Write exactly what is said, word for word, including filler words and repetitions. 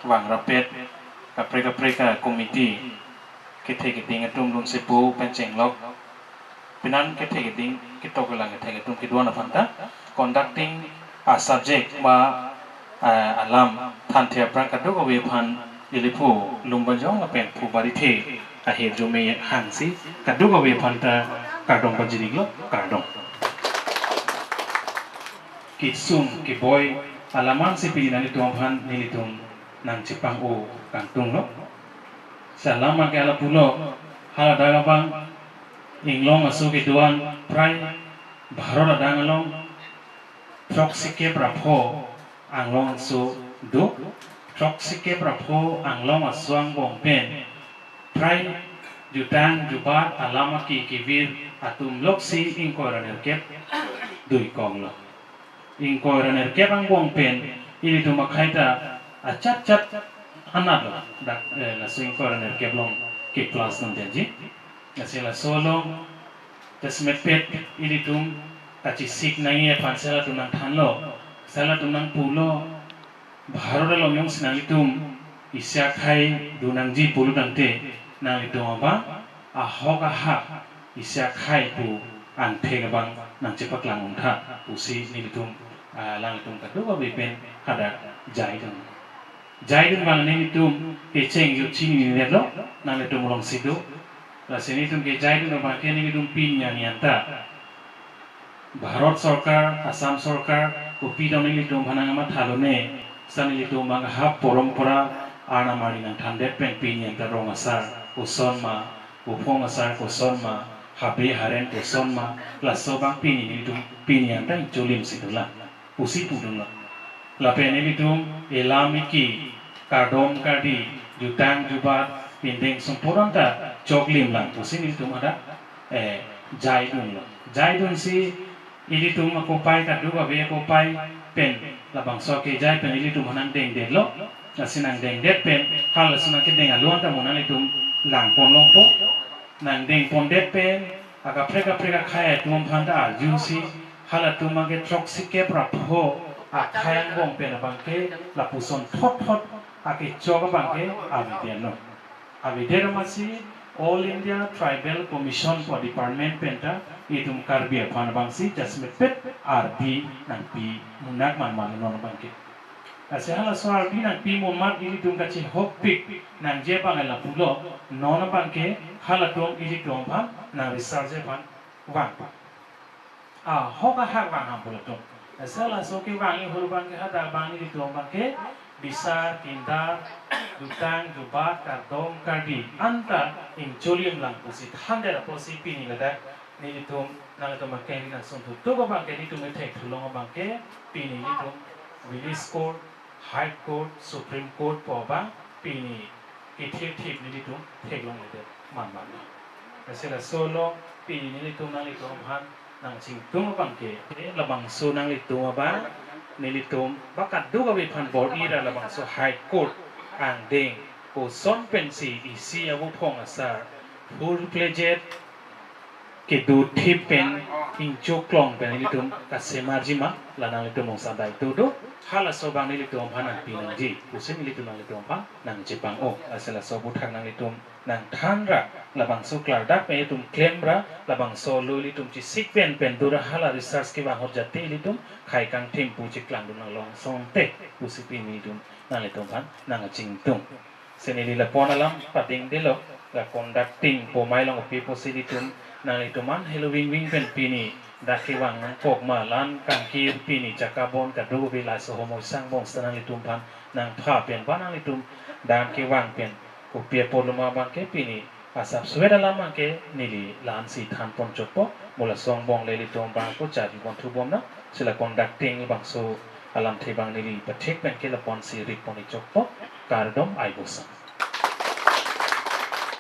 vang rapet, kaprek kaprek a committee, kethe keding atum dun sepo pen chenglok, penan kethe keding ketok kelang kethe atum kedo-an aphanta conducting a subject ba, eh, alam thanthe aphrang kadokave aphan ili phu lumbajong lapen phu barithe ahirjume hangsi kadokave aphanta kardom pajir-iklo, kardom. Kisung keboi alam ansi pini nanglitum aphan nelitum nangchepang-o kangtunglo. Si alam abangke hala pulo, haladak abang inglong aso kedo-an prai Bharat adang along throksikep ra pho anglong aso do, throksikep ra pho anglong aso angbong pen prai jutang jubat alam aki kevir atum loksi ingkoi ra nerkep dui konglo. Ingkoi ra nerkep angbong pen ilitum akhei ta achat chat anat lo, dak, eh, laso ingkoi ra nerkep along ke plus nang janji. Lasi laso along jasemet pet ilitum kachesik nangji aphan si halatum nangthanlo, si halatum nangpulo, Bharat along jongsi nanglitum isi akhei do nangji pulo tangte, nanglitum abang ahok ahak isi akhei pu angthek abang nangchepaklang untha pusi nelitum, ah, nanglitum kadokave pen hadak jaidun. Jaidun abang nelitum kecheng yo chini ni lo, nanglitum alongsi do. Lasi nelitum kejaidun abangke nelitum pini arni anta Bharat Sorkar, Assam Sorkar, kopi dong nelitum aphan nangmatha lone, sa nelitum abang hap porompora arnam arni nangthandet pen pini anta rong asar koson ma, kophong asar koson ma, habe haren koson ma, laso abang pini nelitum pini anta ingcholim si dolang pusi pudunlo. Lapen nelitum elam iki, kardom kardi, jutang jubat, pindeng sumpur anta choklimlang pusi nelitum hadak, eh, jaidunlo. Jaidunsi ilitum akopai kadokave akopai pen labangso kejai pen ilitum aphan nangdengdetlo. Lasi nangdengdet pen halaso nangkedeng along anta mo nanglitum langponlongpo. Nangdengpondet pen akaprek kaprek akhei atum aphanta arjusi halatum abangke throksikep ra pho akhei angbong pen abangke lapuson thotthot akechok abangke avedetlo. Avedet amatsi All India Tribal Commission pu department penta itum Karbi aphan abangsi jasemet pet ardi nangpi munak manman non abangke. Lasi halaso ardi nangpi mumat ilitum kachehokpik nangji abang lapulo, non abangke halatum ilitum aphan nang research aphan vang. Ahok ahak vang ham pulo atum. Lasi halaso kevang ihur abangke hadak abang ilitum abangke bisar, kindar, jutang jubat, kardom kardi anta ingcholimlang pusi thandet apotsi pini ladak nelitum nanglitum abangke neli nangsun thutuk abangke nelitum kethek thulong abangke pini nelitum village court, High Court, Supreme Court pu abang pini kethekthip nelitum theklongledet manman. Lasi laso along pini nelitum nanglitum aphan nangchingtung abangke labangso nanglitum abang nelitum ba kadokave aphan bor-i ra labangso High Court angdeng koson pensi isi abu phong asar full-fledged kedo thip pen ingchoklong pen ilitum kasemarji ma, la nanglitum mungsa daito do, halaso abang nelitum aphan nangpi nangji pusi nelitum nanglitum aphan nangchepang-o. Lasi laso aputhak nanglitum nangthan ra labangso klardak pen ilitum klem ra labangso lo ilitum chesik pen pen do ra hala research kevang ahut jate ilitum khei kangthim pu cheklangdun nanglong songte pusi pini ilitum nanglitum aphan nangchingtung. Si neli lapon alam padingdelo, la conducting pomai long opi pusi ilitum nanglitum an helo vingving pen pini dak kevang nangkok ma, lan kangkir pini chakabon kadokave laso homoi sangbong seta nanglitum aphan nangpha pen ba nanglitum dan kevang pen kopi apotlo ma abangke pini asap suet alam abangke neli la-ansi thanpon chokpo, mo laso angbong le ilitum abang ako charlibom thubom nang, si la conducting bangso alamthe abang neli pathek pen ke laponsi ripon-ik chokpo, kardom ai bosang.